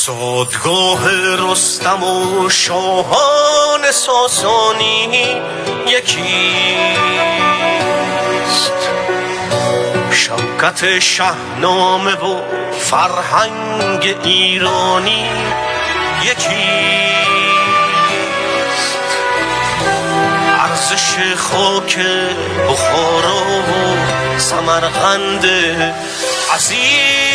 زادگاه رستم و شاهان ساسانی یکیست، شوکت شهنامه و فرهنگ ایرانی یکیست، ارزش خاک بخارا و سمرقند عزیز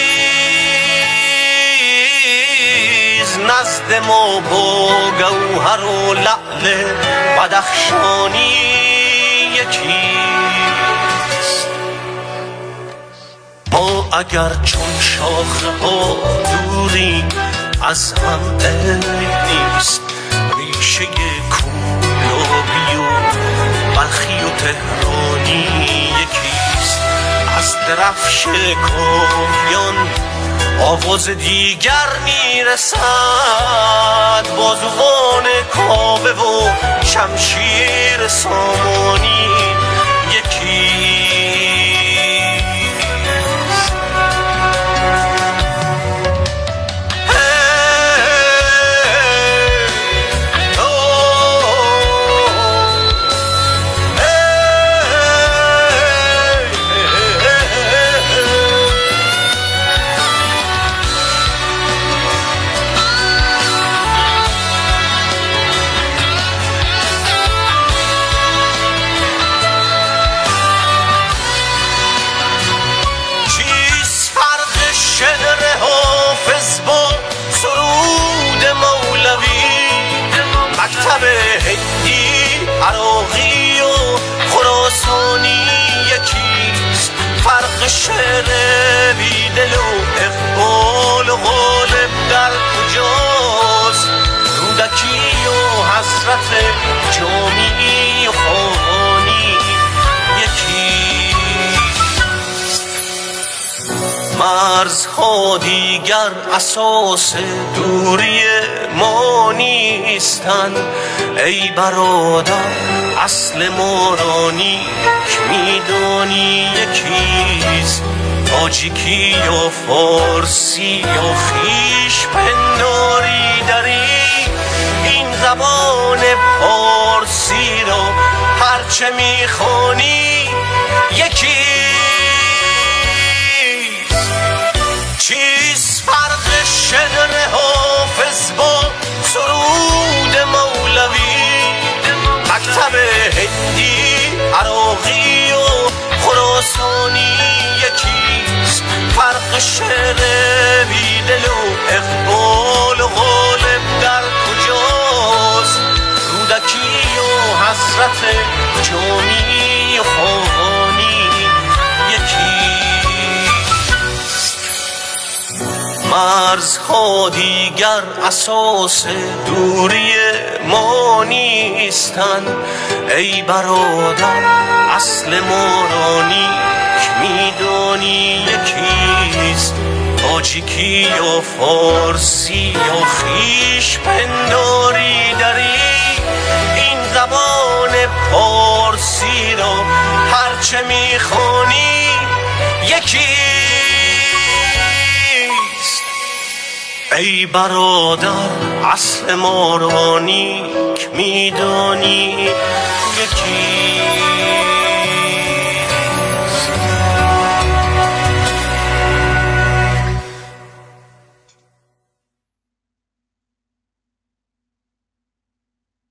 نزد ما با گوهر و لعل بدخشانی یکیست. ما اگر چون شاخه‌ها دوریم از هم عیب نیست، ریشه کویابی و بلخی و تهرانی یکیست. از درفش کاویان آواز دیگر میرسد، بازوان کاوه و شمشیر سامانی یکیست. مکتب هندی، عراقی و خراسانی یکیست. فرق شعر بیدل و اقبال و غالب در کجاست؟ رودکی و حضرت جامی و خانی یکیست. مرزها دیگر اساس دوری ما نیستند، ای برادر اصل ما را نیک میدانی یکیست. تاجیکی یا فارسی یا خویش پنداری دری، این زبان پارسی را هرچه میخوانی یکیست. چیست فرق شعر حافظ با سرود مولوی؟ مکتب هندی، عراقی و خراسانی یکیست. فرق شعر بیدل و اقبال و غالب در کجاست؟ رودکی و حضرت جامی و خانی یکیست. مرزها دیگر اساس دوری ما نیستند، ای برادر اصل ما را نیک میدانی یکیست. تاجیکی یا فارسی یا خویش پنداری دری، این زبان پارسی را هرچه میخوانی یکیست. ای برادر اصل ما را نیک میدانی یکیست.